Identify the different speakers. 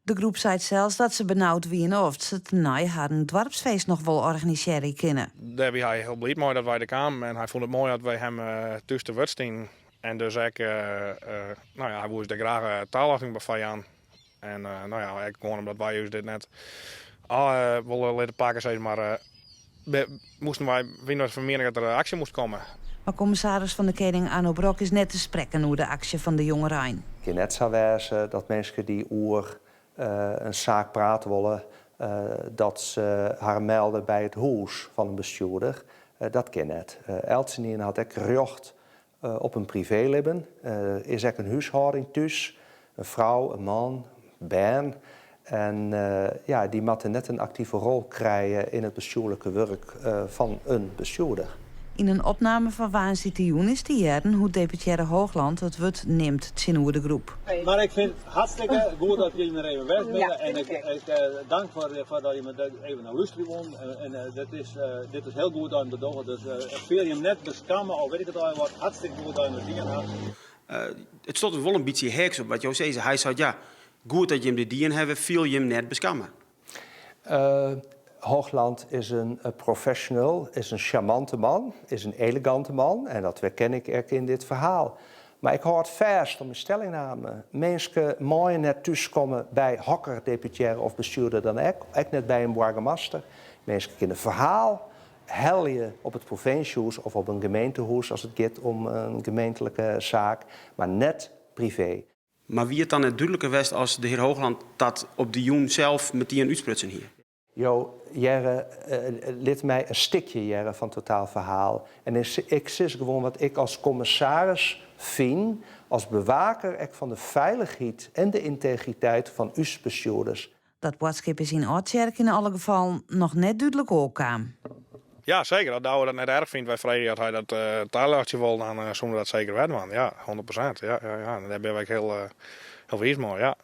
Speaker 1: De groep seit sels dat se benaud wiene oft se tenei harren doarpsfeest noch wol organisearje kinne.
Speaker 2: Dêr wie hy hiel bliid mei dat wy der kamen en hy fûn it moai dat wy him thús te wurd stienen. En dus ek, no ja, hy woe ús dêr graach taljochting by foar jaan. En no ja, ek gewoan omdat wy ús dit net ôf wolle litte pakke, sis mar, moasten wy, wiene wy fan miening dat der aksje moast komme.
Speaker 1: Mar kommissaris fan de Kening Arno Brok is net te sprekken oer de aksje fan de jongerein.
Speaker 3: It kin net sa wêze dat minsken dy't oer in saak prate wolle, dat se har melde by it hûs fan in bestjoerder. Dat kin net. Eltsenien hat ek rjocht op in priveelibben. Der is ek in húshâlding thús, in frou, in man, bern. En ja, dy moatte net in aktive rol krije yn it bestjoerlike wurk fan in bestjoerder.
Speaker 1: Yn in opname fan woansdeitejûn is te hearren hoe't deputearre Hoogland it wurd nimt tsjinoer de groep.
Speaker 4: Mar ik fyn it hartstikke goed dat jim der even west binne en ik dank foar dat jim even nei lústerje woenen en dit is hiel goed dat jim dat dogge dus fiel jim net beskamme of wit ik it allegear wat, hartstikke goed dat jim it dien ha.
Speaker 5: It stiet wol in bytsje heaks op wat jo sizze. Hy seit ja, goed dat jim dit dien hawwe, fiel jim net beskamme.
Speaker 3: Hoogland is in professional, is in sjarmante man, is in elegante man en dat werken ik ek yn dit ferhaal. Mar ik hâld fêst oan myn stellingname. Minsken meie net thúskomme by hokker deputearre of bestjoerder dan ek, ek net by in boargemaster. Minsken kinne ferhaal helje op it provinsjehûs of op in gemeentehûs as it giet om in gemeentlike saak, mar net privee.
Speaker 5: Mar wie it dan net dúdliker west as de hear Hoogland dat op de jûn sels metien útsprutsen hie?
Speaker 3: Jo hearre, lit my in stikje hearre fan totaal ferhaal. En ik sis gewoan wat ik as kommissaris fyn, as bewaker ek fan de feilichheid en de yntegriteit fan ús bestjoerders.
Speaker 1: Dat boadskip is yn Aldtsjerk yn alle gefallen noch net dúdlik oankaam.
Speaker 2: Ja, seker. As Douwe dat net erch fynt, wy freegje oft hy dat taljochtsje wol, dan soene we dat seker wer dwaan. Ja, 100%. Ja, ja, ja. En dêr binne wy ek hiel, hiel wiis mei, ja.